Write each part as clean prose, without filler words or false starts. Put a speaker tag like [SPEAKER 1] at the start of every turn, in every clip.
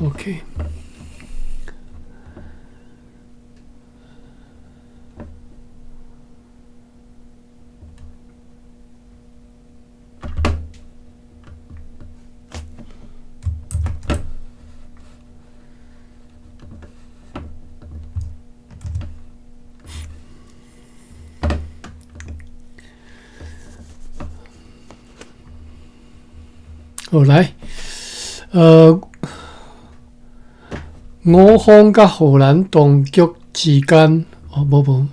[SPEAKER 1] OK。好來，我方佮荷蘭當局之間，哦，無無，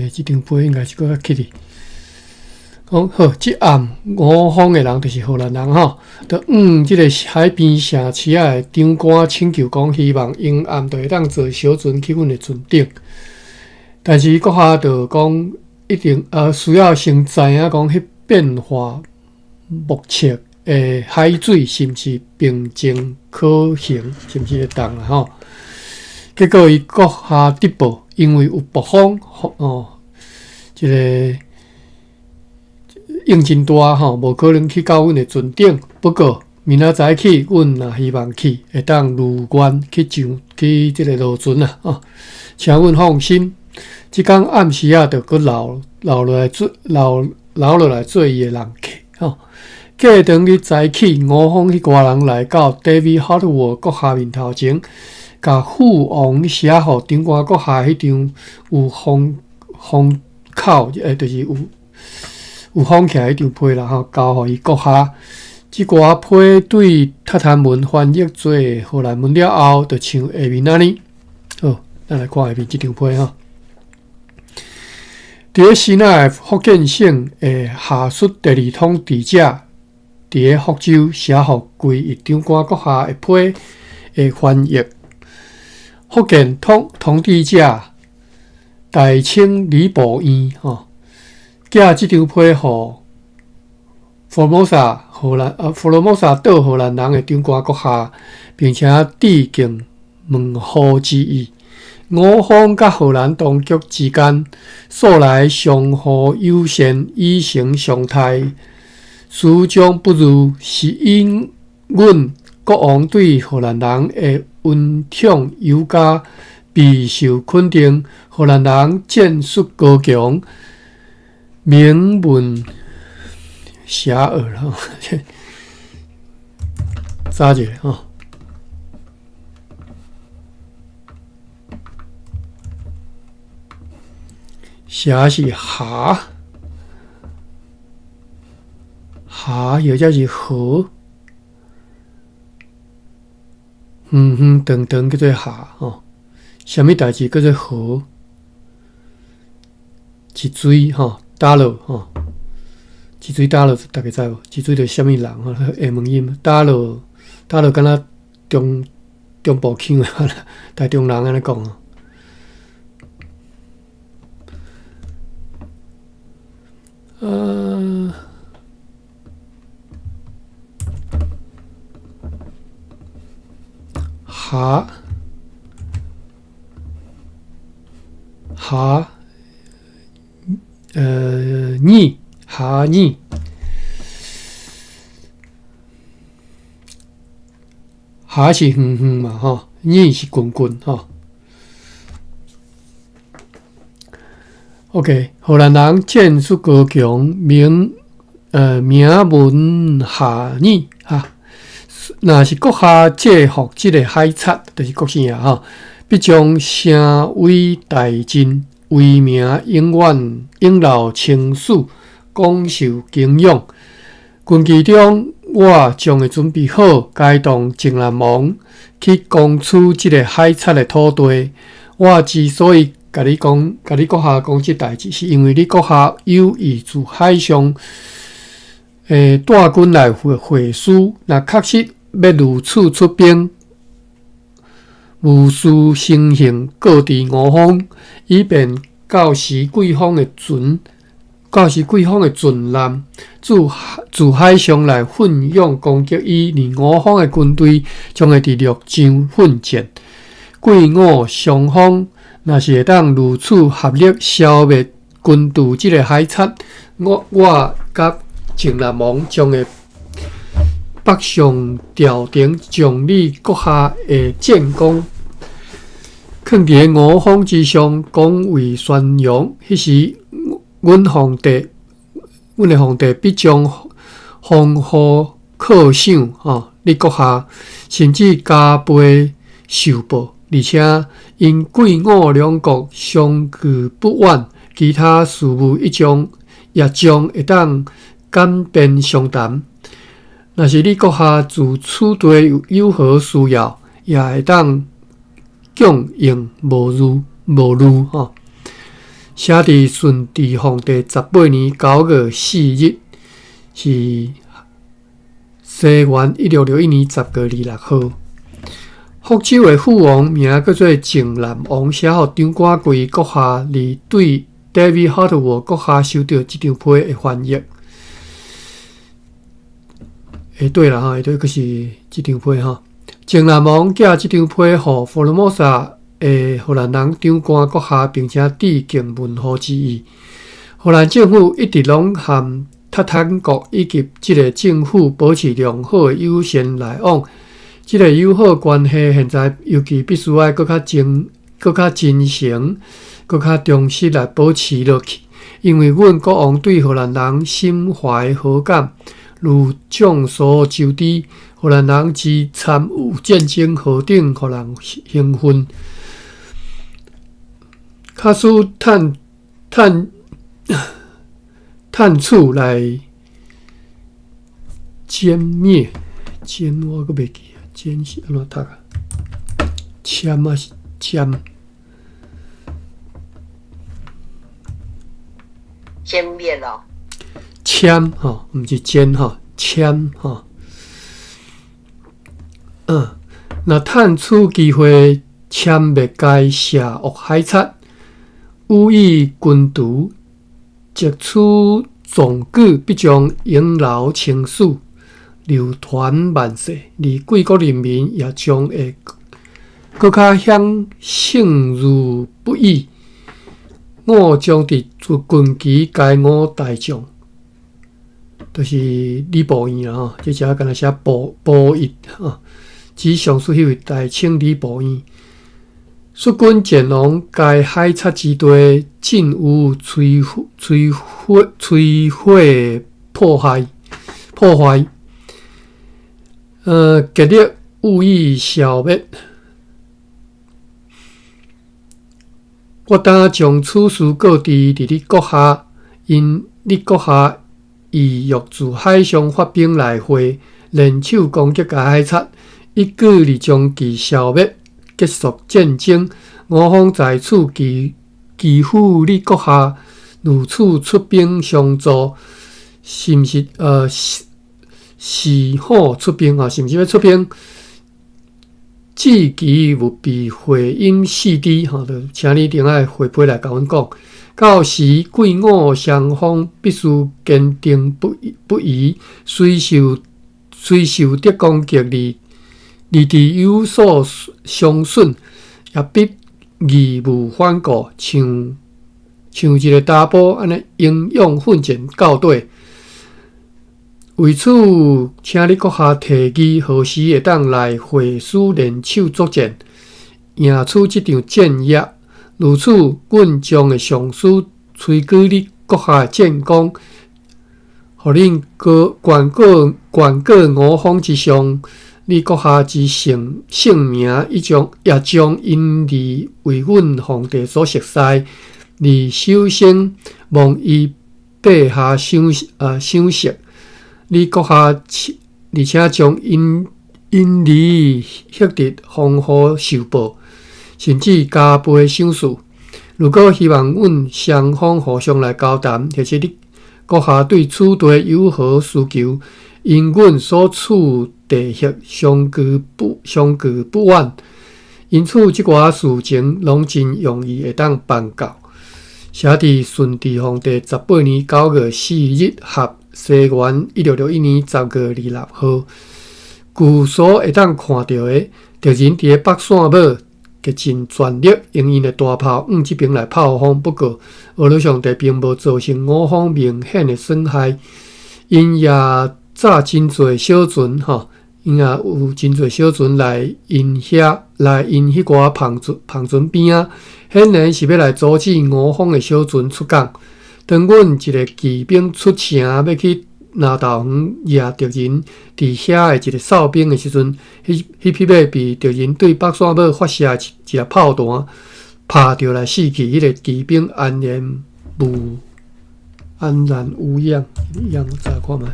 [SPEAKER 1] 這張批應該是閣較起哩。講好，這暗我方的人就是荷蘭人吼，就向這個海邊城市仔的長官請求講，希望𪜶暗就會當坐小船去阮的船頂。但是閣下就講一定需要先知影講彼變化莫測的海水是毋是平靜可行，是毋是會當啦吼？結果伊閣下得報，因為有暴風哦，這個。湧真大吼，無可能去到阮的船頂。不過明仔載起，阮若希望去，會當如願去上去這個落船啊！哦，請阮放心，這工暗時仔就閣留落來做留落來做伊的人客吼。過當日早起，我方彼寡人來到 David Hartwell 閣下面頭前，共副王寫予長官閣下彼張有封封口，就是有封起來彼張批啦吼，交予伊閣下。這寡批對榻榻文翻譯做荷蘭文了後，就像下面按呢。好，咱來看下面這張批吼。佇咧新仔的福建省的下屬第二統治者，佇咧福州寫予歸一長官閣下的批的翻譯。福建統治者大清禮部院吼。寄這張批予福摩薩荷蘭福羅摩薩島荷蘭人的長官閣下，並且致敬問候之意。我方佮荷蘭當局之間素來相互友善，以誠相待，始終不如是因阮國王對荷蘭人的恩寵有加，備受肯定。荷蘭人戰術高強。名聞遐邇吼，查一下吼，遐是霞，霞或者是河，遠遠長長叫做霞吼，啥物代誌叫做河？一水吼。打落吼，一水打落，大家知無？一水就是啥物人吼？厦門音打落，打落敢若中部腔的，台中人按呢講吼。哈，哈。你哈你，哈是遠遠嘛吼，你是近近吼。OK，荷蘭人戰術高強，名聞遐爾哈。若是閣下制服這个海賊，就是國姓爺吼，必將聲威大振。威名永遠永留青史，廣受敬仰。軍機中，我將會準備好，偕同靖南王去攻取這个海賊的土地。我之所以共你講，共你閣下講這代誌，是因為你閣下有意自海上帶軍來會師，若確實欲如此出兵。無需先行告知我方，以便到時貴方的船，到時貴方的船艦自海上來奮勇攻擊伊，而我方的軍隊將會佇陸上奮戰。貴我雙方若是會當如此合力消滅軍隊這个海賊，我佮靖南王將會拜北宋朝廷將你閣下的戰功，囥佇咧五方之上，廣為宣揚。彼時，阮皇帝，阮的皇帝必將豐厚犒賞吼你閣下，甚至加倍受報。而且因貴我兩國相距不遠，其他事務一將也將會當簡便相談。若是你閣下自此地有何需要，也會當供應無慮無慮吼。寫佇順治皇帝18年9月4日，是西元1661年10月26號。福州的副王名叫做靖南王，寫予張冠貴閣下，而對 David Hartwell 閣下收著這張批的翻譯。欸，對啦吼，欸對，閣是這張批吼。靖南王寄這張批予福爾摩沙的荷蘭人長官閣下，並且致敬問候之意。荷蘭政府一直攏和韃靼國以及這个政府保持良好的友善來往。這个友好關係現在尤其必須愛閣較真、閣較真誠、閣較忠實來保持落去，因為阮國王對荷蘭人心懷好感。如眾所周知，荷蘭人之參與戰爭何等予人興奮。假使趁趁趁此來殲滅，殲我閣袂記啊，殲是按怎讀啊？殲抑是殲？
[SPEAKER 2] 殲滅咯。
[SPEAKER 1] 殲吼，毋是殲吼，殲吼。若趁此機會殲滅該邪惡海賊，予以根除，藉此壯舉，必將永留青史，流傳萬世，而貴國人民也將會閣較享盛譽不已。我將佇近期該五大將，就是禮部院啦吼，這遮敢若寫部部役吼，指上述彼位大清禮部院。率軍前往該海賊之地，盡予摧摧毀摧毀破壞破壞，極力予以消滅。我當將此事告知佇你閣下，因你閣下意欲自海上發兵來會，聯手攻擊該海賊，一舉而將其消滅，結束戰爭。我方在此祈祈呼你閣下如此出兵相助，是毋是？是是否出兵啊？是毋是欲出兵？至祈務必回音示知，吼，就請你一定愛回批來共阮講。到時貴我雙方必須堅定不不移，雖受雖受得攻擊而而佇有所傷損，也必義無反顧，像像一个查埔按呢英勇奮戰到底。為此，請你閣下提議何時會當來會師聯手作戰，贏取這場戰役。如此，阮將會上書吹舉你閣下的戰功，予恁高懸過懸過五方之上。你閣下之姓姓名，伊將也將因而為阮皇帝所熟悉。而首先望伊陛下賞賞識。你閣下，而且將因因而獲得豐厚受報，甚至加倍賞賜。如果希望阮雙方互相來交談，或者你閣下對此地有何需求，因阮所處地域相距不相距不遠，因此這寡事情攏真容易會當辦到。寫佇順治皇帝18年9月4日合西元1661年10月26號，據所會當看著的，敵人佇咧北線堡竭盡全力，用𪜶的大炮向這爿來炮轟。不過，俄羅上帝並無造成我方明顯的損害，𪜶也早真濟小船吼，𪜶也有真濟小船來𪜶遐來𪜶彼寡帆船帆船邊仔，顯然是欲來阻止俄方的小船出港。當阮一个騎兵出城欲去南投園掠敵人佇遐的一个哨兵的時陣，彼彼匹馬被敵人對北山堡發射一一粒炮彈，拍著來死去。彼个騎兵安然無安然無恙，恙我查看覓。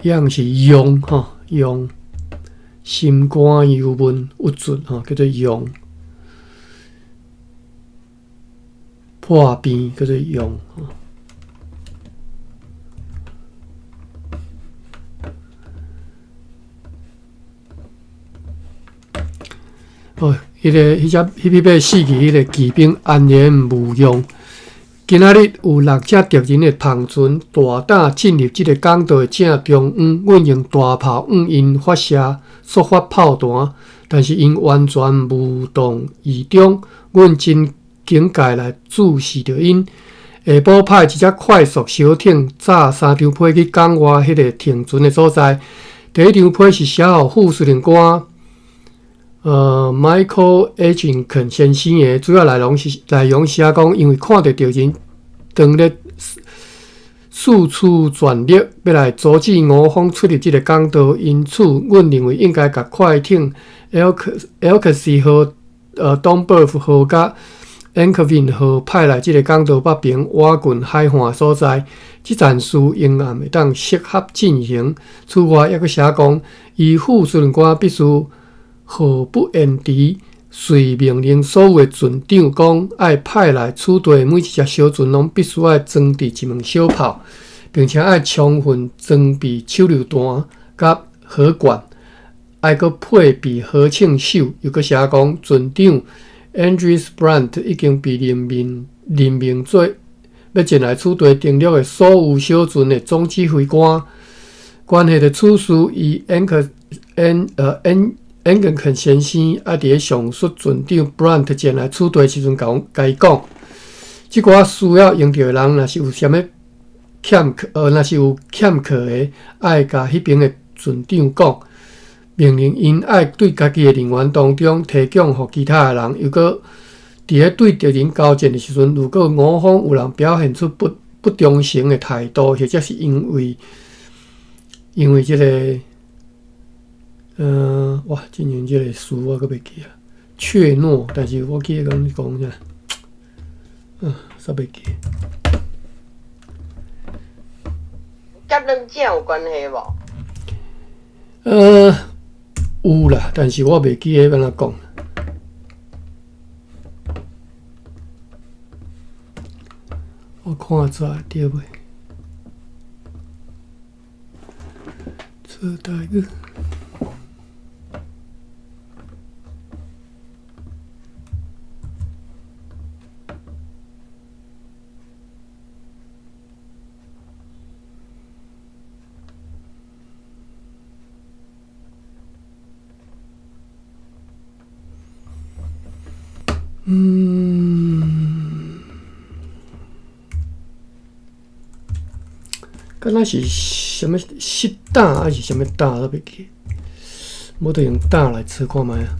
[SPEAKER 1] 恙是恙吼，恙心肝憂悶鬱卒吼，叫做恙。破病叫做恙吼。哦，彼个彼只彼匹馬死去，彼个騎兵安然無恙。今仔日有六隻敵人的帆船大膽進入這个港道的正中央，阮用大炮向𪜶發射速發炮彈，但是𪜶完全無動於衷。阮真警戒來注視著𪜶。下晡派一隻快速小艇紮三張批去港外彼个停船的所在。第一張批是寫予副司令官Michael Edgington 先生的，主要內容是內容是寫講，因為看著敵人當咧四處全力欲來阻止俄方出入這个港道，因此，阮認為應該共快艇 Elkes 號、Domburg 號佮 Ankeveen 號派來這个港道北爿倚近海岸所在。這戰事永遠會當適合進行。此外，猶閣寫講，伊副司令官必須毫不延遲，隨命令所有的船長講，愛派來此地的每一隻小船攏必須愛裝置一門小炮，並且愛充分裝備手榴彈佮火罐，愛閣配備火槍手。又閣寫講，船長 Andries Brandt 已經被任命做欲前來此地登陸的所有小船的總指揮官。關係著此事，伊 Ank 安安安根肯先生愛佇咧上述船長 Brandt 前來此地時陣，共伊講，這寡需要用著的人，若是有啥物若是有欠缺的，愛共彼爿的船長講，命令𪜶愛對家己的人員當中提供予其他的人。又閣佇咧對敵人交戰的時陣，如果俄方有人表現出不忠誠的態度，或者是因為這个，哇，進前這个詞我閣袂記啊，怯懦，但是我記得講講啥，煞袂記。
[SPEAKER 2] 佮冷戰有關係無？
[SPEAKER 1] 有啦，但是我袂記得欲按怎講。我看出來對袂？出台語。敢若是啥物失胆還是啥物膽都袂記，無就用膽來測看覓啊。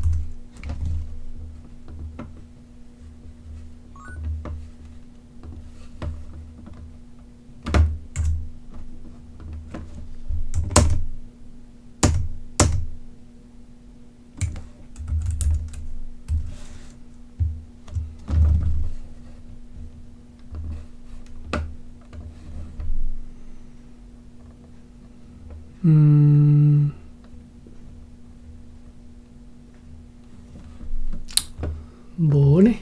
[SPEAKER 1] 無呢。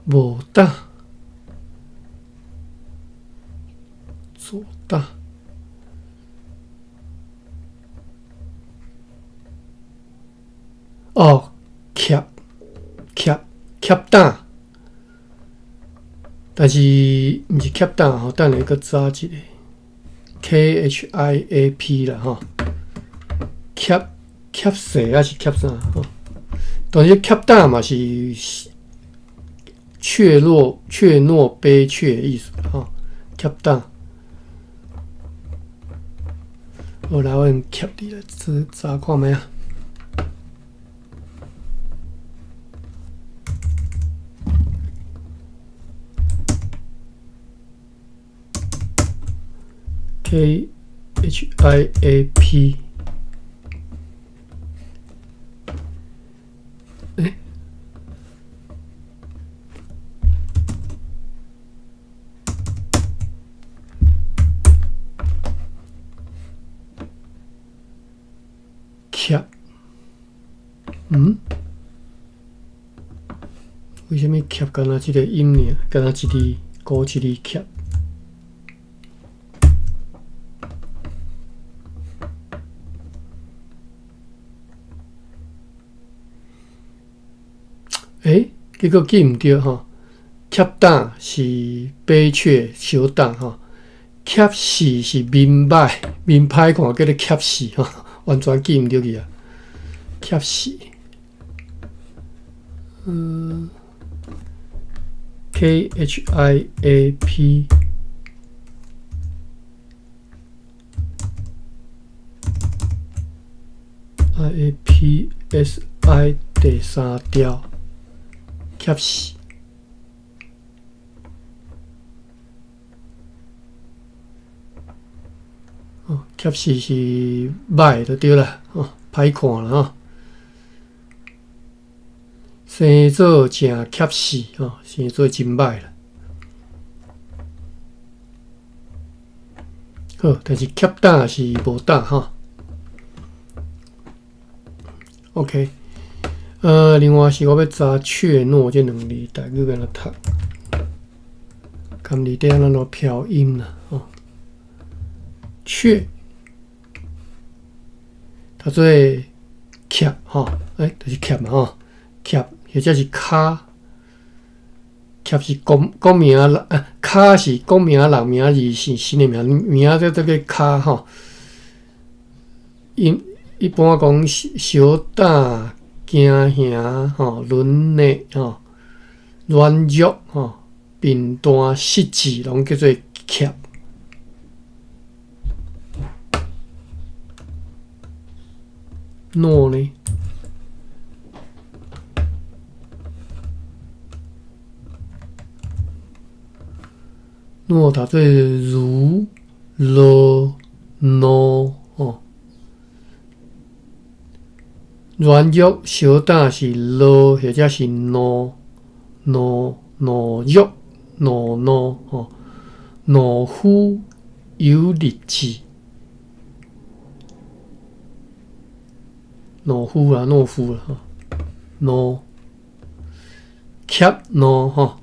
[SPEAKER 1] 無膽，做膽。哦，怯怯怯膽，但是毋是怯膽吼，等下閣查一下，KHIAP 啦吼，怯怯勢抑是怯啥吼？但是怯膽嘛是怯弱、怯懦、卑怯的意思吼，怯膽。好，來我用怯字來查看覓啊？KHIAP，欸？怯，嗯？為啥物怯敢若這個音爾？敢若一字孤一字怯？欸，結果記毋著吼。怯膽是卑怯小膽吼，怯死是面歹面歹看，叫做怯死吼，完全記毋著去啊。怯死，嗯，KHIAP IAPSI 第三調，怯死。哦，怯死是歹就對啦，哦，歹看啦吼。生做誠怯死，吼，生做真歹啦。好，但是怯膽是無膽吼。OK，另外是我欲查怯懦這兩字，台語欲按怎讀？含裡底按怎飄音啦？吼，怯，讀做怯吼，欸，就是怯嘛吼，怯或者是跤，怯是國國名啊，跤是國名、人名、字姓姓的名，名叫做跤吼。因一般講小膽、驚嚇吼、軟弱吼、軟弱吼、貧惰、失智，攏叫做怯。懦呢？懦讀做如、懦、懦吼。軟弱小膽是懦，或者是懦、懦、懦弱、懦懦吼。懦夫有力志，懦夫啊，懦夫啦吼，懦怯懦吼。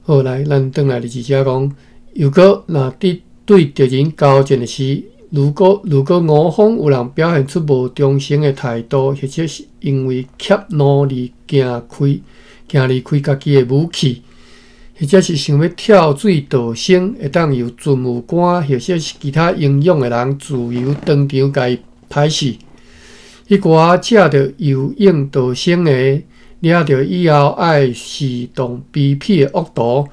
[SPEAKER 1] 好，來，咱轉來佇遮講，如果若佇對敵人交戰的時，如果我方有人表現出無忠誠的態度，或者是因為怯懦而行離開家己的武器，或者是想欲跳水逃生，會當由巡務官或者是其他英勇的人自由當場共伊歹死。彼寡藉著游泳逃生的，掠著以後愛是動卑鄙的惡徒，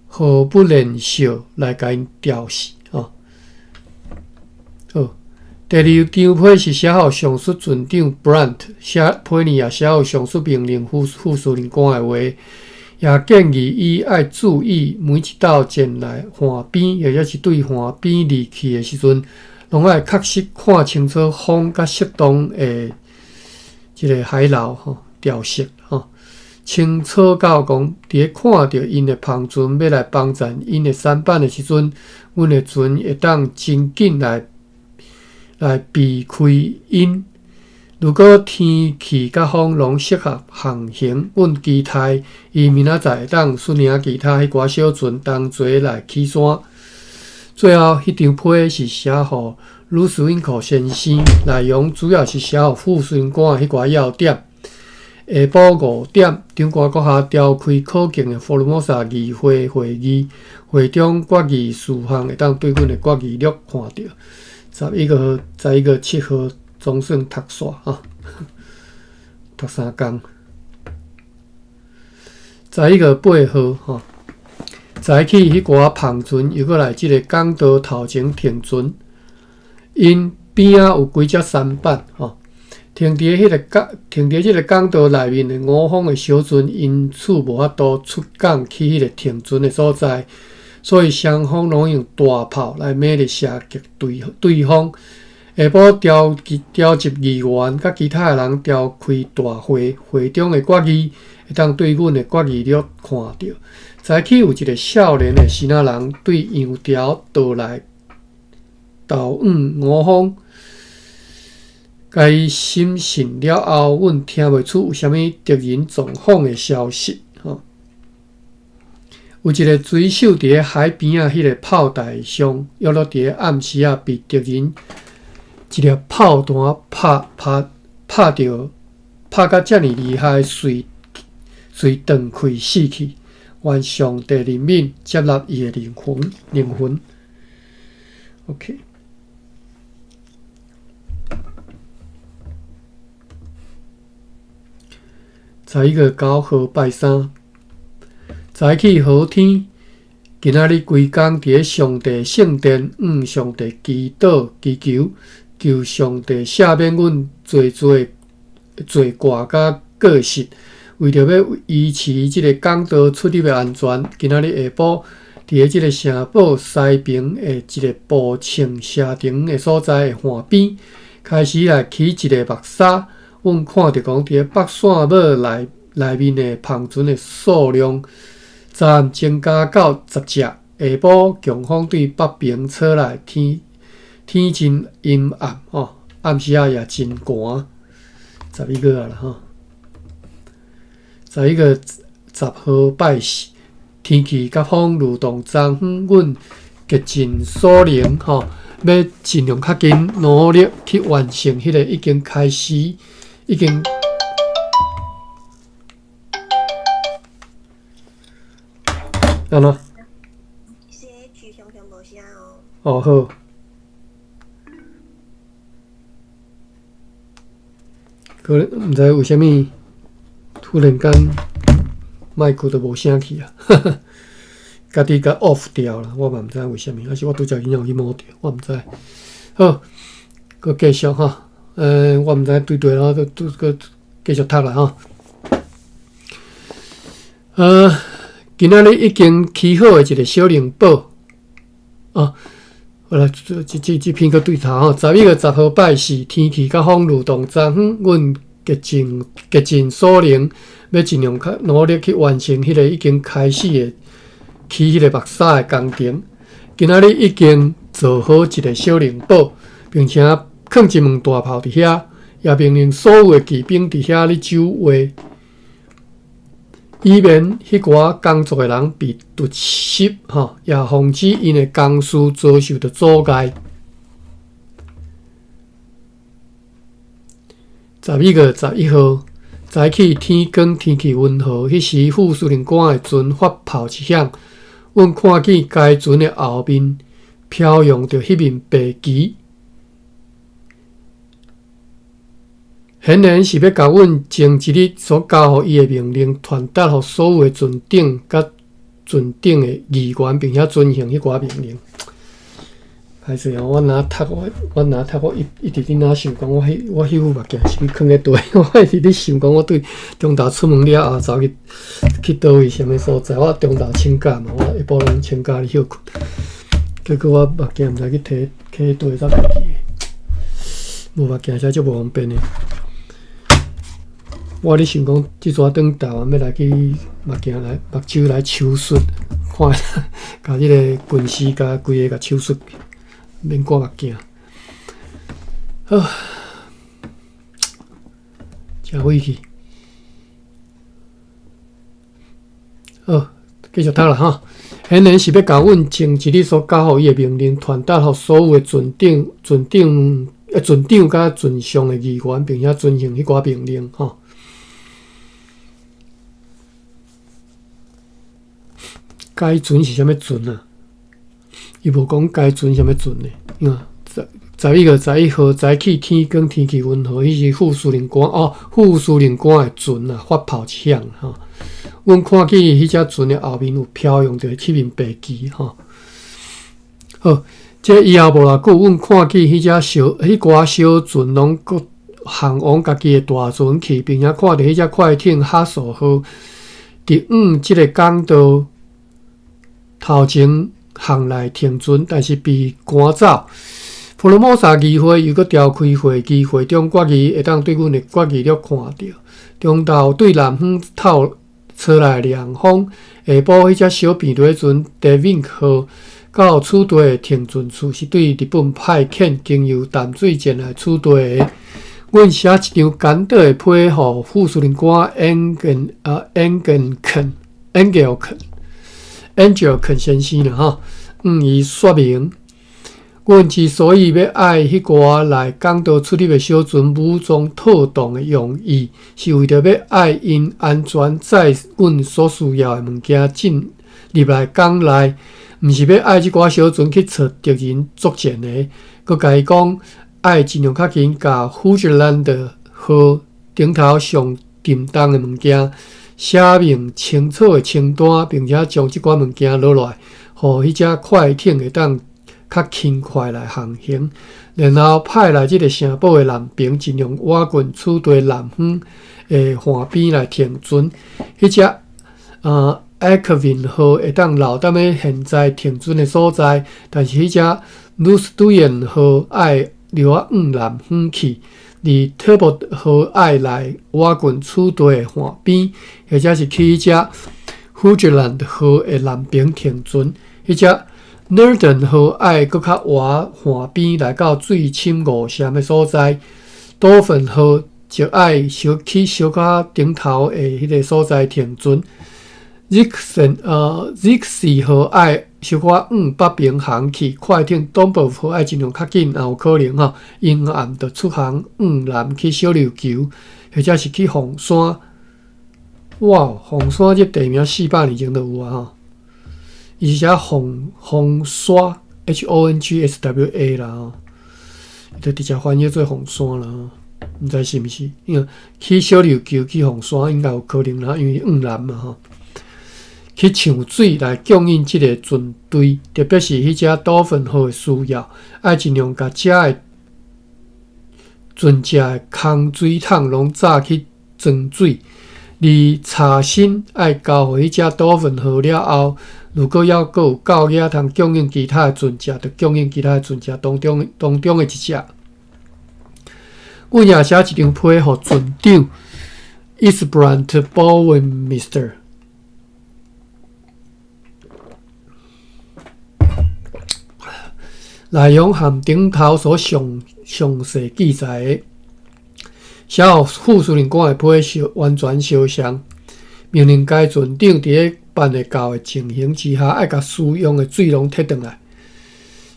[SPEAKER 1] 毫不憐惜來共𪜶吊死。吼，好，第二張批是寫予上述船長 Brant 寫批呢，也寫予上述命令副副司令官的話，也建議伊愛注意每一道前來岸邊，或者是對岸邊離去的時陣，攏愛確實看清楚風佮適當的這個海流吼調適吼，清楚到講，佇咧看著𪜶的帆船欲來幫贊𪜶的舢板的時陣，阮的船會當真緊來避開𪜶。如果天氣佮風攏適合航行，阮期待伊明仔載會當率領其他彼寡小船同齊來起山。最後，彼張批是寫予魯斯溫克先生，內容主要是寫予副司令官的彼寡要點。下晡5点，长官阁下召开可敬的福尔摩沙议会会议，会中决议事项会当对阮的决议录看著。11号，11月7号，总算读煞哈，读3工。11月8号吼，早起彼寡帆船又阁来这个港道头前停船，𪜶边仔有几只舢板吼。停伫彼个港，停伫这个港道内面的五方的小船，因此无法度出港去彼个停船的所在，所以双方拢用大炮来猛力射击对对方。下晡召集召集议员佮其他的人召开大会，会中的决议会当对阮的决议录看著。早起有一个少年的支那人对洋潮倒来投往五方。共伊审讯了后，阮听袂出有啥物敌人状况的消息。吼，有一个水手伫咧海边仔彼个炮台上，约莫伫咧暗时仔被敌人一粒炮弹拍拍拍著，拍甲遮尔厉害，喙喙断开死去。愿上帝怜悯，接纳伊的灵魂，灵魂。OK。11月9号拜三，早起好天，今仔日规工伫咧上帝圣殿，向上帝祈祷祈求，求上帝赦免阮济济罪过佮过失。为著欲维持这个港道出入的安全，今仔日下晡伫咧这个城堡西边的一个步枪射程的所在的岸边，开始来起一个目纱。阮看著讲，伫咧北线尾内内面的帆船的数量，昨暗增加到10只。下晡强风对北边吹来，天天真阴暗吼，暗时仔也真寒。11月啊啦吼，11月10号拜四，天气佮风如同昨昏，阮竭尽所能吼，欲尽量较紧努力去完成彼个已经开始。已经按怎？哦，好。可能毋知为啥物突然间麦克就无声去啊，家己共 off 掉啦，我嘛毋知为啥物，抑是我拄才囡仔有去摸著，我毋知。好，阁继续吼。我毋知对对咯，阁阁继续读啦吼。今仔日已经起好的一个小灵宝，啊，好啦，这这这篇阁对头吼。11月10号拜四，天气佮风如同昨昏，阮竭尽竭尽所能，欲尽量较努力去完成彼个已经开始的起彼个目纱的工程。今仔日已经做好一个小灵宝，并且囥一门大炮伫遐，也命令所有的骑兵伫遐咧守卫，以免彼寡工作的人被突袭，吼，也防止𪜶的工事遭受著阻碍。11月11号早起天光，天气温和，彼时副司令官的船发炮一响，阮看见该船的后面飘扬著彼面白旗。显然是欲共阮前一日所交予伊的命令传达予所有的船长佮船长的议员，并且遵行彼寡命令。歹势哦，我若读我，我若读我一一直伫那想讲，我彼我彼副目镜是去囥咧佗位，我一直咧想讲，我对中昼出门了后走去去佗位啥物所在，我中昼请假嘛，我下晡拢请假咧歇睏，结果我目镜毋知去提揢佗位才袂记，无目镜才足无方便的。我咧想讲，这逝转台湾欲来去目镜来目睭来手术，看共这个近视共规个共手术，免挂目镜。好，诚火气。好，继续读啦吼。显然是欲共阮前一日所交予伊的命令传达予所有的船长、船长、船长佮船上的议员，并且遵行彼寡命令吼。該船是啥物船啊？伊無講該船啥物船呢？嗯，11月11號早起天光，天氣溫和，彼時副司令官哦，副司令官的船啊發炮一響吼。阮看見彼隻船的後面有飄揚著七面白旗吼。好，這以後無偌久，阮看見彼隻小彼寡小船攏閣航往家己的大船去，並且看著彼隻快艇哈索號佇往這個港道頭前巷內停船，但是被趕走。福羅摩薩議會又閣召開會議，會中決議會當對阮的決議錄看著。中晝對南方透吹來涼風，下晡彼隻小便輪船德敏號到此地的停船處，是對日本派遣經由淡水前來此地的。阮寫一張簡短的批予副司令官恩根肯、恩格肯、恩吉爾肯先生啦吼，向伊說明，阮之所以欲愛彼寡來港道出入的小船武裝妥當的用意，是為著欲愛𪜶安全載阮所需要的物件進入來港內，毋是欲愛這寡小船去揣敵人作戰的。閣共伊講，愛盡量較緊共富士蘭的號頂頭上沉重的物件寫明清楚的清單，並且將這寡物件落來，予彼隻快艇會當較輕快來航行。然後派來這个城堡的南兵盡量倚近此地南方的岸邊來停船。彼隻埃克文號會當留踮咧現在停船的所在，但是彼隻魯斯都燕號愛留啊往南方去，而特博號愛來倚近此地的岸邊，或者是去彼隻富士蘭號的南邊停船。彼隻納頓號愛閣較倚岸邊來到水深5尺的所在，多芬號則愛小去小可頂頭的彼个所在停船。Zixi 號愛小可往北邊航去，快艇東部號愛盡量較緊，若有可能吼，陰暗就出航往南去小琉球，或者是去鳳山。哇，鳳山這地名400年前就有啊吼，伊是寫鳳鳳山 H O N G S W A 啦吼，伊就直接翻譯做鳳山啦吼，毋知是毋是？因為去小琉球去鳳山應該有可能啦，因為往南嘛吼。去搶水來供應這个船隊，特別是彼隻多芬號的需要，愛盡量共遮的船隻的空水桶攏早去裝水。而查新愛交予彼隻多芬號了後，如果猶閣有夠額通供應其他的船隻，就供應其他的船隻當中的一隻。阮也寫一張批予船長 Isbrand Bouwmeester。內容含頂頭所詳細記載的，寫予副司令官的批相完全相像，命令該船長佇咧辦會到的情形之下，愛共需用的水攏提轉來。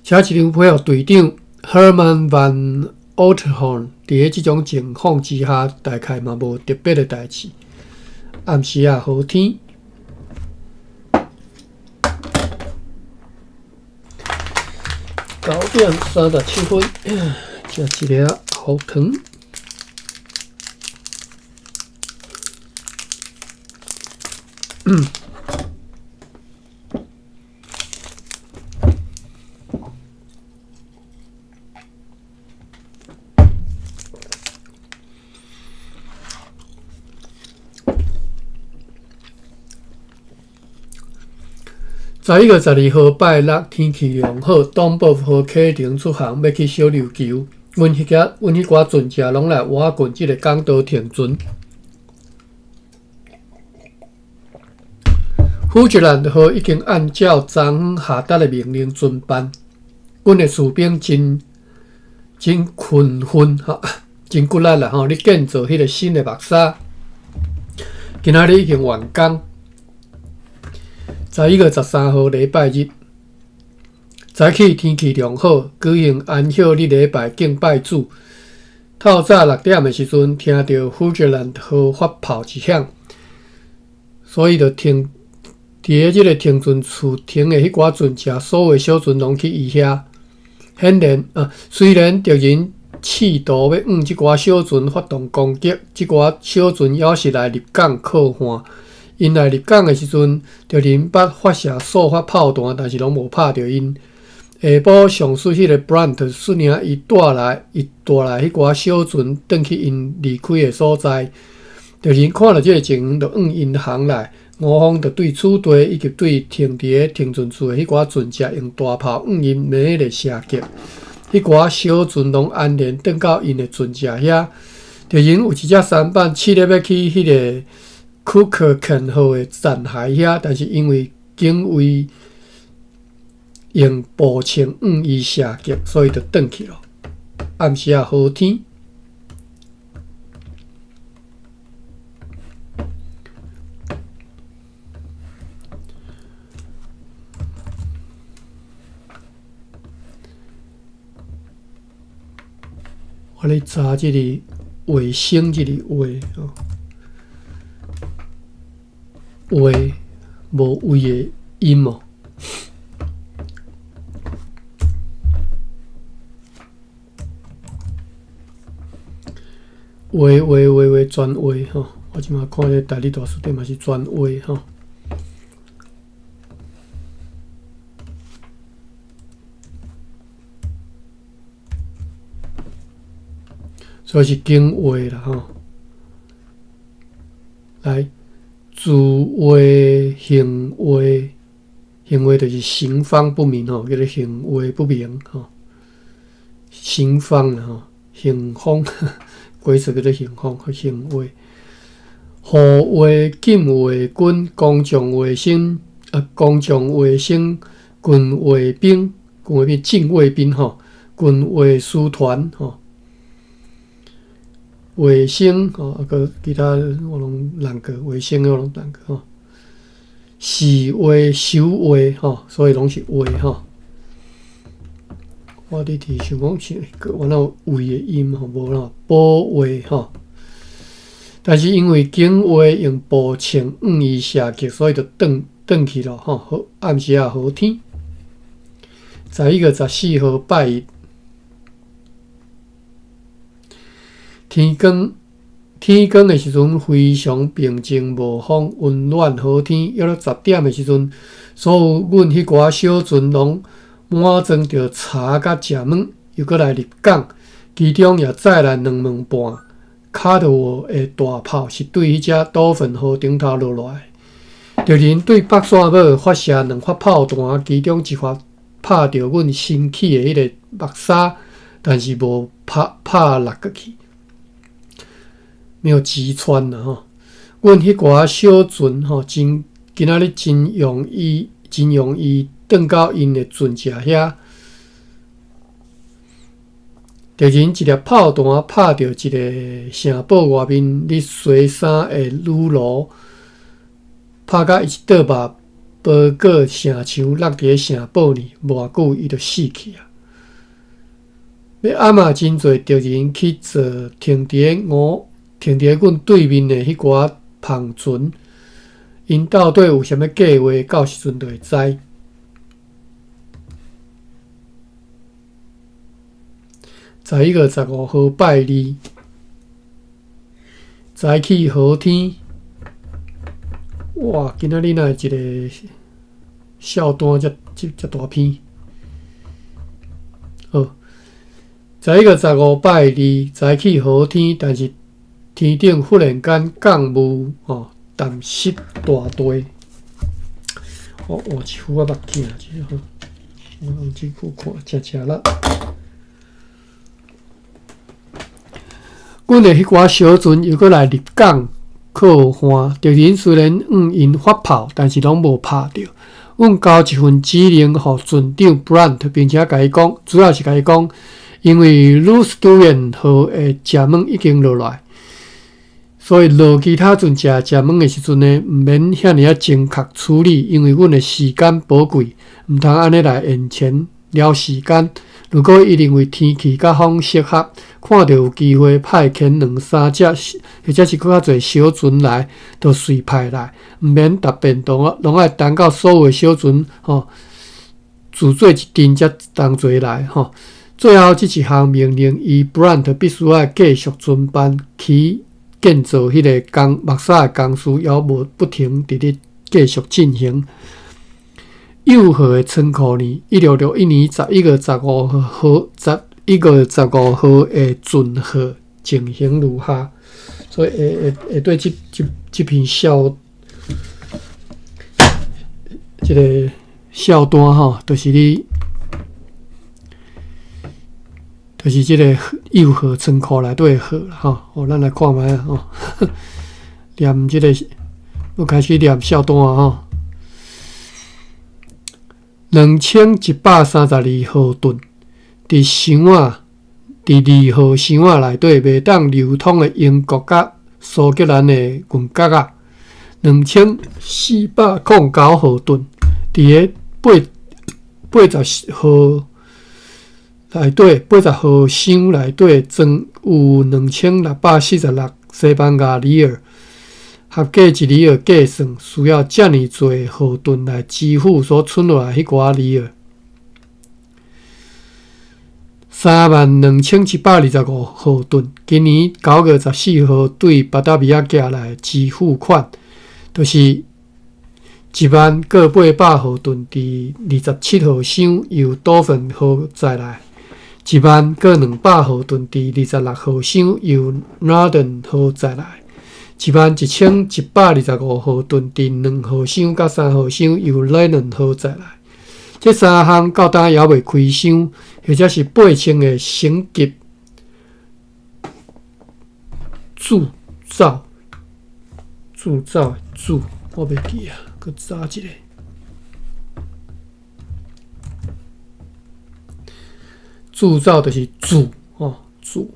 [SPEAKER 1] 寫一張批予隊長 Herman van Oudtshoorn，佇咧這種情況之下，大概嘛無特別的代誌。暗時仔好天。9點37分，食一个喉糖。11月12號拜六，天氣良好，東北號啟程出航，欲去小琉球。阮彼寡船隻攏來倚近這个港道停船。富士蘭號已經按照昨昏下達的命令遵辦。阮的士兵真真勤奮吼，真骨力啦吼！咧建造彼个新的木柵，今仔日已經完工。11月13號禮拜日，早起天氣良好，舉行安息日禮拜敬拜主。透早6點的時陣，聽著富士蘭號發炮一響，所以就停佇咧這个停船處停的彼寡船隻，所有小船攏去伊遐。顯然，啊，雖然敵人試圖欲向這寡小船發動攻擊，這寡小船猶是來入港靠岸。𪜶來入港的時陣，敵人捌發射數發炮彈，但是攏無拍著𪜶。下晡上司彼个 Brandt 率領伊帶來彼寡小船，轉去𪜶離開的所在。敵人看著這个情形，就向𪜶航來。吳方就對此地以及對停佇咧停船處的彼寡船隻，用大炮向𪜶猛烈射擊。彼寡小船攏安然轉到𪜶的船隻遐。敵人有一隻舢板試咧欲去彼个庫克肯號的殘骸遐，但是因為警衛用步槍向伊射擊，所以就轉去囉。暗時仔好天。我咧查這个衛星，這個衛哦，衛無衛的音哦。衛衛衛衛全衛吼，我這馬看咧台語大辭典嘛是全衛吼。所以是警衛啦吼。來，自衛、行衛、行衛就是行方不明吼，叫做行衛不明吼。行方啦吼，行方，規則叫做行方和行衛。護衛、禁衛軍、公眾衛生啊，公眾衛生軍衛兵、軍衛兵、禁衛兵吼，軍衛師團吼。衛星吼，啊，閣其他我攏難過，衛星我攏難過吼。侍衛、守衛吼，所以攏是衛吼。我佇佇想講是，我哪有衛的音吼，無啦，保衛吼。但是因為警衛用步槍向伊射擊，所以就轉轉去囉吼。好，暗時仔好天。11月14號拜一。天光天光的時陣非常平靜無風，溫暖好天。約莫10點的時陣，所有阮彼寡小船攏滿裝著柴佮食物，又閣來入港。其中也載來兩門半卡特沃的大炮，是對彼隻多芬號頂頭落來。敵人對北線尾發射兩發炮彈，其中一發拍著阮新起的彼个目紗，但是無拍拍落過去。沒有擊穿啦吼，阮彼寡小船吼，真今仔日真容易，真容易轉到𪜶的船隻遐。敵人一粒炮彈拍著一个城堡外面咧洗衫的女奴，拍甲伊一倒肉包裹城牆落佇咧城堡裡，無偌久伊就死去啊。欲暗啊，真濟敵人去坐停佇咧五。停佇咧阮對面的彼寡帆船，𪜶到底有啥物計劃？到時陣就會知。11月15號拜二，早起好天。哇！今仔日哪會一个數單遮遮遮大篇？好，11月15拜二，早起好天，但是。天頂忽然間降霧，吼，澹濕大地。我換一副我目鏡者吼，我用這副看誠吃力。阮的彼寡小船又閣來入港靠岸，敵人雖然向𪜶發炮，但是攏無拍著。阮交一份指令予船長 Brandt，並且共伊講，主要是共伊講，因為魯斯杜恩號的食物已經落來。所以落其他船隻食物的時陣呢，毋免遐爾仔精確處理，因為阮的時間寶貴，毋通按呢來延前了時間。如果伊認為天氣佮風適合，看著有機會派遣兩三隻或者是閣較濟小船來，就隨派來，毋免逐遍都攏愛等到所有小船吼駐做一陣才同齊來吼。最後，這一項命令，伊 Brant 必須愛繼續遵辦去建造彼个工木柵的工事，猶無不停佇咧繼續進行。幼號的倉庫呢？1661年11月15號，11月15號的存貨情形如下。所以會會會對這這這篇數這个數單吼，就是你，就是這个幼號倉庫內底的貨啦吼。哦，咱來看覓啊吼，念這个，欲開始念數單啊吼。2132號噸，佇箱仔，佇二號箱仔內底袂當流通的英國佮蘇格蘭的銀角仔，2409號噸，佇个八八十號內底，80號箱內底裝有2646西班牙里爾。合計一里爾計算，需要遮爾濟號噸來支付所存落來彼寡里爾。32725號噸，今年9月14號對巴達維亞寄來支付款，就是1萬閣800號噸，佇27號箱由多份號載來；1萬閣200號噸，佇26號箱由 Northern 號載來。11125號噸，佇2號箱佮3號箱由 Lennon 號載來。這三項到今猶未開箱，或者是8000个省級鑄造鑄造鑄，我袂記啊，閣查一下。鑄造就是鑄吼鑄。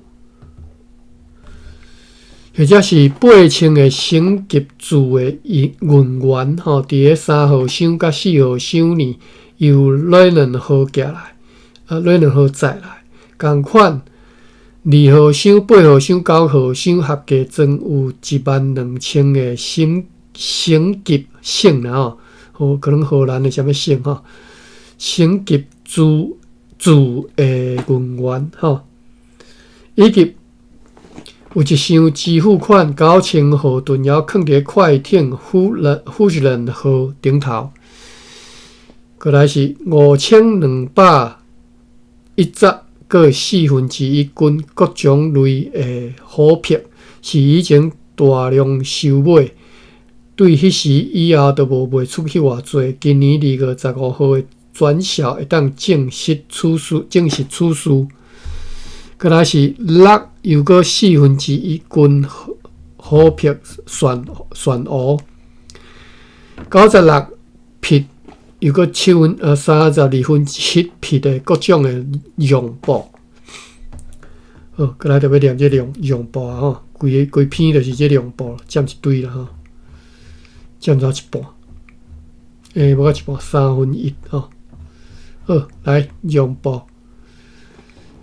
[SPEAKER 1] 或者是8000个省級駐的人員吼，佇个3號箱佮4號箱呢，由雷倫號寄來，啊，雷倫號載來，仝款2號箱、8號箱、9號箱合計裝有12000个省省級省啦吼，荷可能荷蘭的啥物省吼，省級駐駐的人員吼，以及。有一箱支付款9000號噸，猶囥佇快艇富蘭富士蘭號頂頭。過來是5210.1斤各種類的琥珀，是以前大量收買，對彼時以後都無賣出去偌濟。今年2月15號的轉銷會當證實此事，證實此事。過來是6又閣1/4斤琥珀旋旋烏，96匹又閣七分7/32匹的各種的絨布。好，過來就欲念這絨絨布啊吼，規个規篇就是這絨布，佔一堆啦吼，佔咗一半，欸，無到一半，1/3吼。好，來絨布。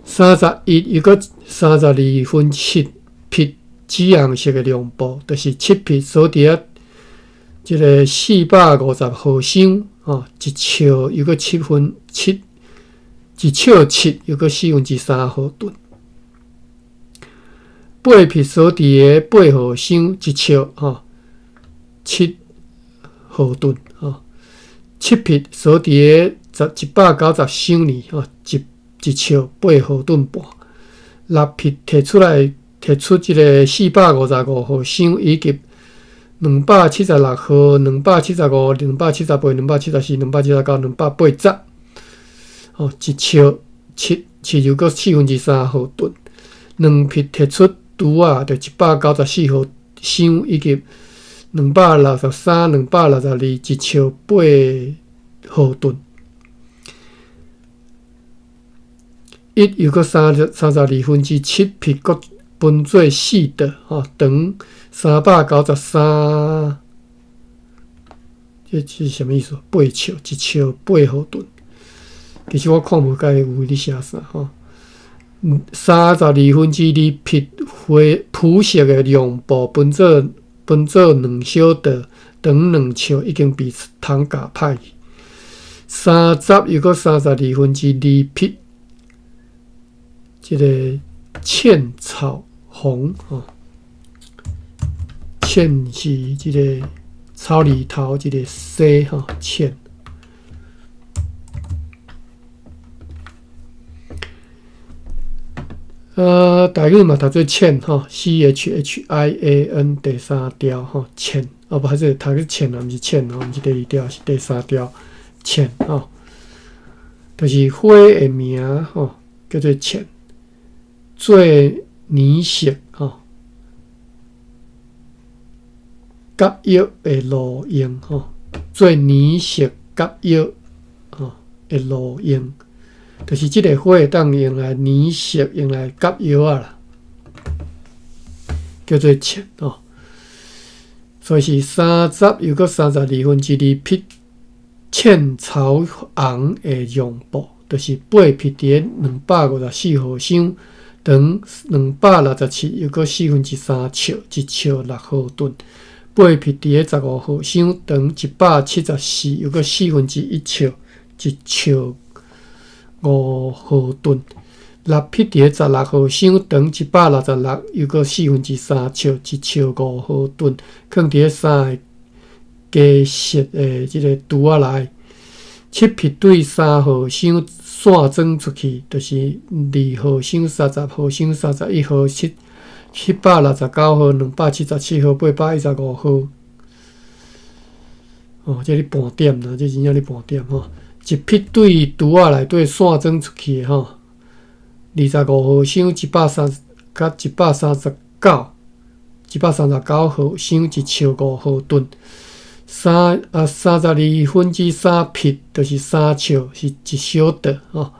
[SPEAKER 1] 31又閣7/32匹紫紅色的絨布，就是7匹鎖佇遐，這个450號箱吼，一尺又閣七分七，一尺七又閣3/4毫噸。8匹鎖佇个8號箱，一尺吼7毫噸吼，7匹鎖佇个十190箱裡吼一。一尺8毫噸半，6匹提出來，提出這个455號箱，以及276號、275、278、274、279、280，哦，一尺七七又閣3/4毫噸，2匹提出櫥仔，就194號箱，以及263、262，一尺8毫噸。1又閣7/32匹，閣分做四段，吼，長393，這是啥物意思？8尺，一尺8毫噸。其實我看無介有咧寫啥吼。2/32匹灰普色的絨布分做分做兩小道，長兩尺，已經被蟲咬歹去。30又閣2/32匹，這個茜草紅吼，茜是這個草字頭，這個西吼茜。台語嘛讀做茜吼，C H H I A N 第三調吼，茜，哦無，還是讀做茜啊，毋是茜哦，毋是第二調，是第三調茜吼，就是花的名吼，叫做茜，做泥色吼，夾藥的路用吼，做泥色夾藥吼的路用。就是這个花會當用來染色，用來夾藥仔啦，叫做茜哦。所以是三十又閣2/32匹茜草紅的絨布，就是八匹佇咧254號箱，長267又閣3/4尺，一尺六毫噸。八匹佇咧15號箱，長174又閣1/4尺，一尺五毫噸，六匹佇咧16號箱，長166又閣3/4尺，一尺五毫噸，囥佇咧三個加色的這个櫥仔內。七匹對三號箱散裝出去，就是二號箱、30號箱、31號、769號、277號、815號。哦，這咧盤點啦，這真正咧盤點吼。一匹對櫥仔內底散裝出去的吼，25號箱130佮139，139號箱一尺五毫噸，3/32匹，就是三尺是一小袋吼。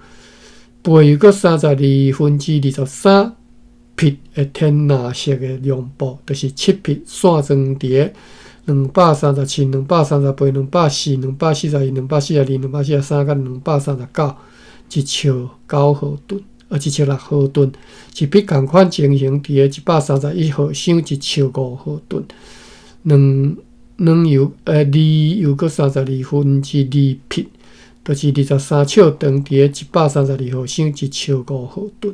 [SPEAKER 1] 八又閣23/32匹的天藍色的絨布，就是七匹散裝佇咧237、238、240、241、242、243佮239，一尺九毫噸，啊，一尺六毫噸。一匹仝款情形，佇咧131號箱，一尺五毫噸。兩兩又二又閣2/32匹，就是23尺長，佇咧132號箱，一尺五毫噸。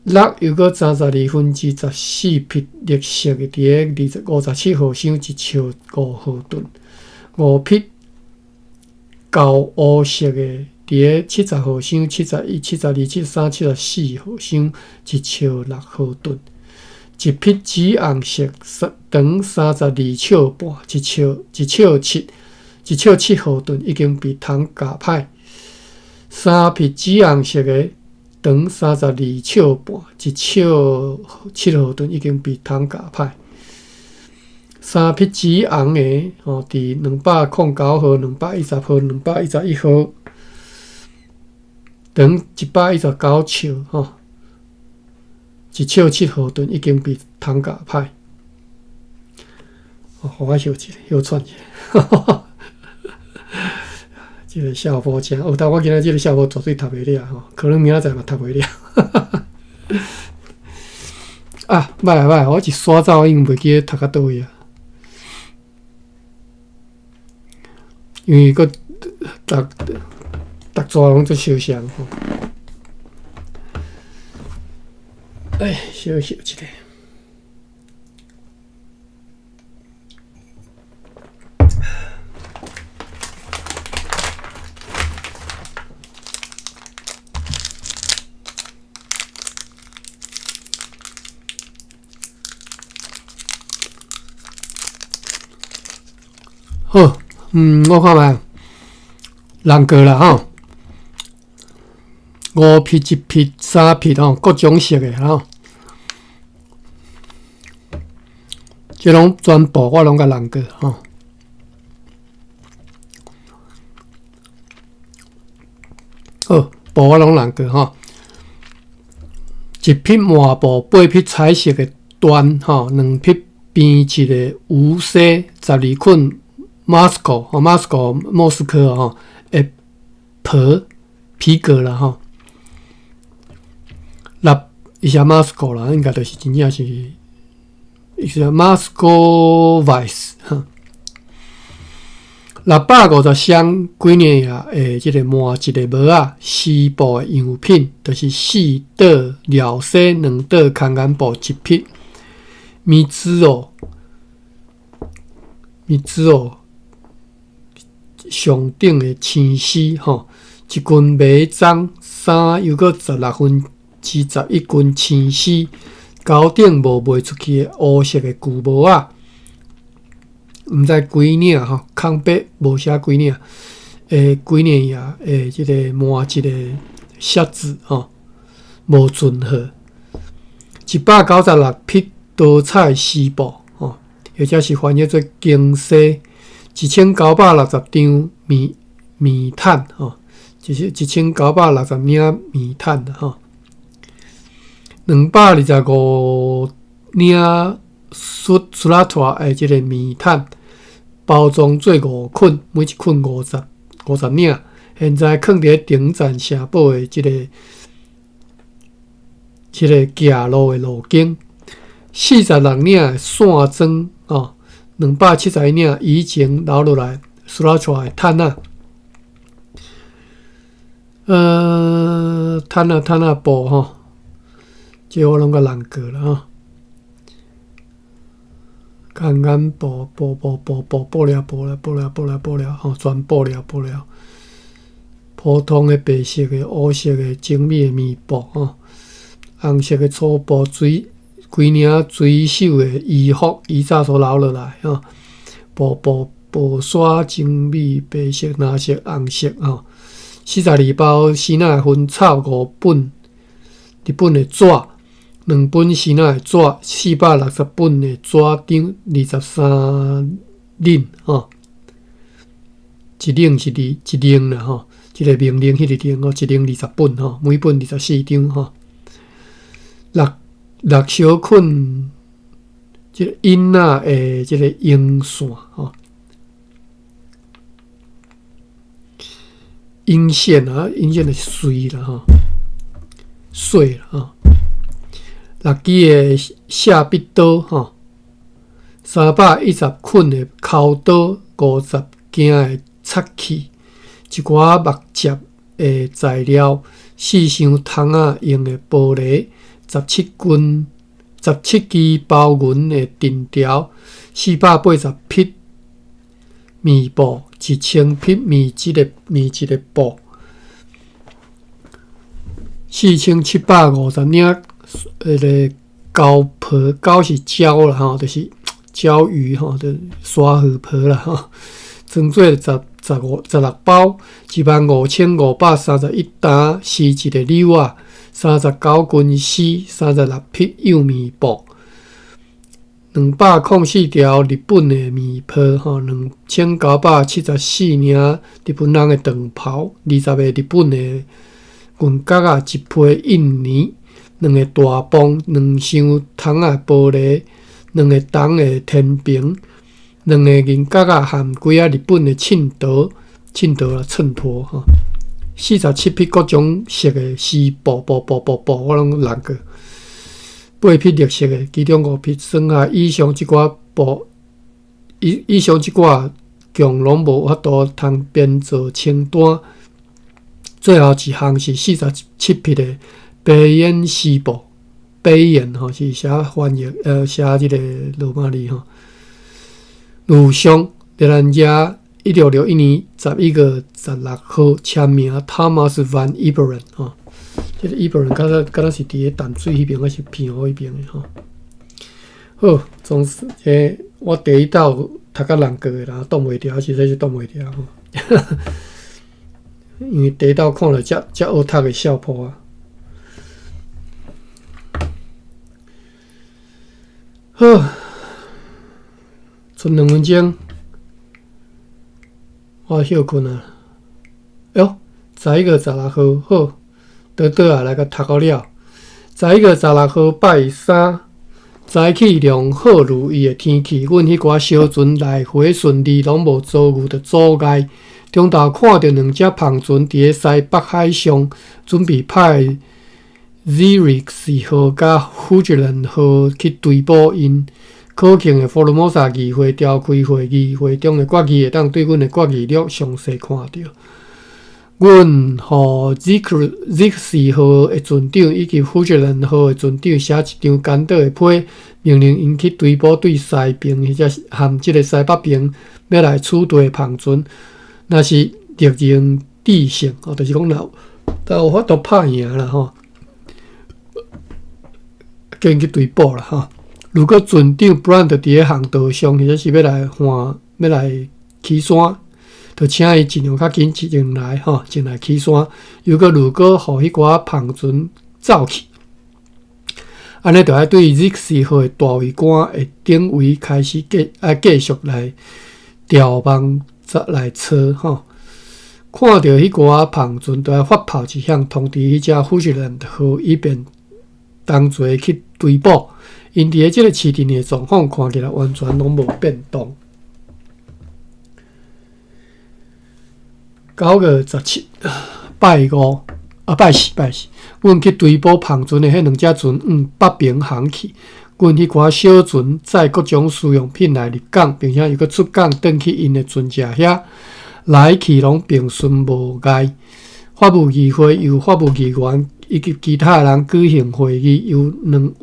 [SPEAKER 1] 六又閣14/32匹綠色的，佇咧57號箱，一尺五毫噸。五匹厚烏色的，佇咧70號箱，71、72、73、74號箱，一尺六毫噸。一匹紫紅色，長32尺半，一尺一尺七，一尺七毫噸，已經被蟲咬歹。三匹紫紅色的，長32尺半，一尺七毫噸，已經被蟲咬歹。三匹紫紅的，吼，佇209號、210號、211號，長119尺，吼，一尺七毫噸，已經被蟲咬歹。哦，予我歇一下，歇喘一下。這个下晡真，哦，但我今仔這个下晡絕對讀袂了吼，可能明仔載嘛讀袂了。啊，歹啊歹，我一煞走，已經袂記得讀到佗位啊。因為閣逐逐逝攏足相像吼。哎，小歇一下。好，我看覓，人過啦吼，五匹、一匹、三匹吼，各種色的吼，這攏全部我攏共人過吼。好，布我攏人過吼，一匹麻布，八匹彩色的緞吼，兩匹編織的無紗，12捆。Moscow 吼，Moscow 莫斯科吼，的皮皮革啦吼。六伊寫 Moscow 啦，應該就是真正是伊寫 Moscow Vice 哈。650箱幾內亞的這个麻質的帽仔，絲布的樣品，就是四桌料西，兩桌空間布一匹，米茲哦，米茲哦，上等的青絲吼，一斤馬鬃三又閣11/十六斤青絲，高頂無賣出去的烏色的舊帽仔。毋知幾領吼，空白無寫幾領，幾內亞的這个麻質的靴子吼，無存貨。196匹多彩絲布吼，或者是翻譯做經紗，1960張棉棉毯吼，就是1960領棉毯吼，225領蘇蘇拉托的這个棉毯。包裝做五捆，每一捆50、50領。現在囥佇咧頂層城堡的這个行路的路徑，46領的線裝哦，271領以前留落來蘇拉出的毯仔，毯仔毯仔布吼，這我攏閣難過啦吼。空間布布布布布布料布料布料布料布料吼，全布料布料。普通的白色的、烏色的、精美的棉布吼，紅色的粗布，水規領水手的衣服，以早所留落來吼。布布布紗精美白色、藍色、紅色吼。42包絲仔的薰草，五本日本的紙。兩本絲仔的紙，460本的紙張，23令吼，一令是二一令啦吼，一个命令彼个令吼，一令20本吼，每本24張吼。六六小捆這个囡仔的這个引線吼，引線啊，引線就是穗啦吼，穗啦吼。六支的削筆刀吼，310捆的鉤刀，50件的擦器，一寡木接的材料，四箱窗仔用的玻璃，17根、17支包銀的藤條，480匹棉布，1000匹棉質的布，4750領。彼个膠皮，膠是膠啦吼，就是膠魚吼，就鯊魚皮啦吼。裝做十十五十六包，15531擔絲質的柳仔，39斤絲，36匹幼棉布，204條日本的棉袍吼，2974領日本人的長袍，20个日本的銀角仔，一批印尼。兩个大泵，兩箱窗仔玻璃，兩个銅的天平，兩个銀角仔含幾仔日本的秤砣，秤砣啦，秤砣吼，47匹各種色的絲布布布布布，我攏難過。八匹綠色的，其中五匹算下以上這寡布，以上這寡共攏無法度通編做清單。最後一項是47匹的。白煙絲布，白煙吼是寫翻譯，寫這个羅馬字吼。如上，熱蘭遮1661年11月16號簽名，Thomas Van Iberen 吼，這个 Iberen 敢若敢若是佇咧淡水彼邊，還是澎湖彼邊的吼。好，總之，這我第一道讀較難過的啦，擋袂牢，實在是擋袂牢吼。因為第一道看著遮遮好讀的笑破啊。好，賰2分鐘，我歇睏啊。喲，11月16號，好，倒倒啊來共讀好了。11月16號拜三，早起良好如意的天氣，阮彼寡小船來回順利，攏無遭遇著阻礙。中晝看著兩隻帆船佇咧西北海上，準備派 Zierikzee 號佮 Hoogland 號去追捕𪜶。可敬的福爾摩沙議會召開會議，會中的決議會當對阮的決議錄詳細看著。阮予 Zierikzee 號的船長以及 Hoogland 號的船長寫一張簡短的批，命令𪜶去追捕對西爿或者和這个西北爿欲來取地的帆船。若是敵人致勝，哦，就是講若有法度拍贏啦吼，叫𪜶去追捕啦吼。如果船長 Brand 佇咧航道上，或者是欲來換，欲來起山，就請伊盡量較緊前來吼，前來起山。如果予彼寡帆船走去，按呢就愛對 Zierikzee 號的大桅杆的頂位開始繼續來調網來操吼。看著彼寡帆船，就愛發炮一響，通知彼隻 Hoogland 號，以便同齊去追捕。𪜶佇咧這个市鎮的狀況看起來完全攏無變動。9月17，拜五啊，拜四拜四，阮去追捕帆船的彼兩隻船往北爿航去。阮彼寡小船載各種需用品來入港，並且又閣出港，轉去𪜶的船隻遐，來去攏平順無礙。法務議會由法務議員以及其他人舉行會議，有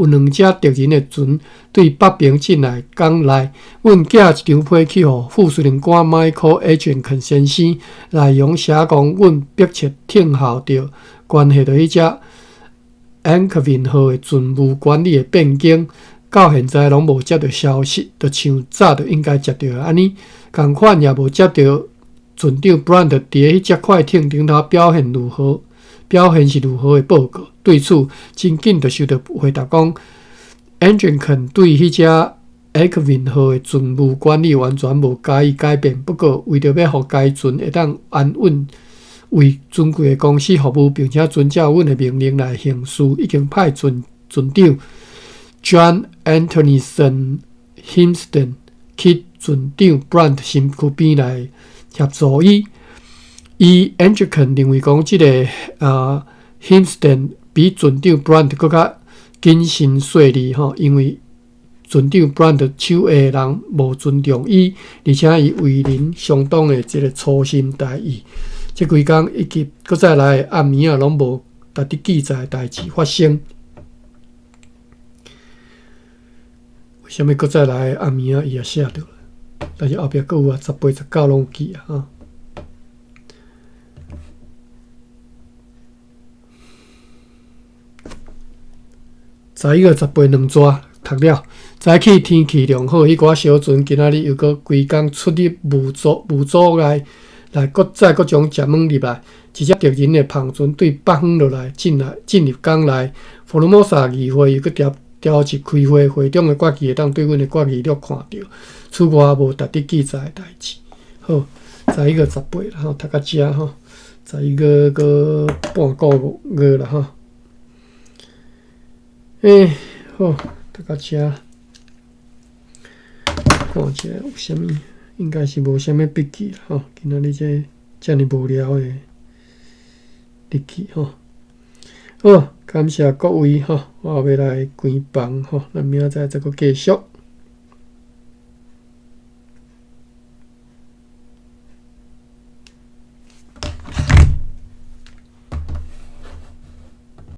[SPEAKER 1] 兩隻敵人的船對北爿進來港內。阮寄一張批去予副司令官 Michael Anglican 先生，內容寫講，阮迫切聽候著關係著彼隻 Ankeveen 號的船務管理的變更，到現在攏無接著消息，就像早就應該接著按呢，仝款也無接著船長 Brand 佇咧彼隻快艇頂頭表現如何，表現是如何的報告。對此，真緊就收著回答講，Anglican 對彼隻 Ankeveen 號的船務管理完全無加以改變。不過，為著欲予該船會當安穩為尊貴的公司服務，並且遵照阮的命令來行事，已經派船長 John Anthonyson Himston 去船長 Brand 身軀邊來協助伊。伊 Anglican 認為講，這个Himston 比船長 Brand 閣較謹慎細膩吼，因為船長 Brand 手下的人無尊重伊，而且伊為人相當的這个粗心大意。這幾工以及閣再來的暗暝仔，攏無值得記載的代誌發生。為啥物閣再來的暗暝仔伊也寫著？但是後壁閣有啊，18、19攏有記啊！哈。11月18兩逝讀了，早起天氣良好，彼寡小船今仔日又閣規工出入無阻礙，來閣載各種食物入來。一隻敵人的帆船對北方落來，進入港內。福爾摩沙議會又閣調集開會，會中的決議會當對阮的決議錄看著。此外無值得記載的代誌。好，11月18啦吼，讀到遮吼，十一月閣半個月啦吼。欸，好，讀到遮，看一下有啥物，應該是無啥物筆記啦吼。今仔日這遮爾無聊的日記吼。好，感謝各位吼，我欲來關房吼，咱明仔載再閣繼續。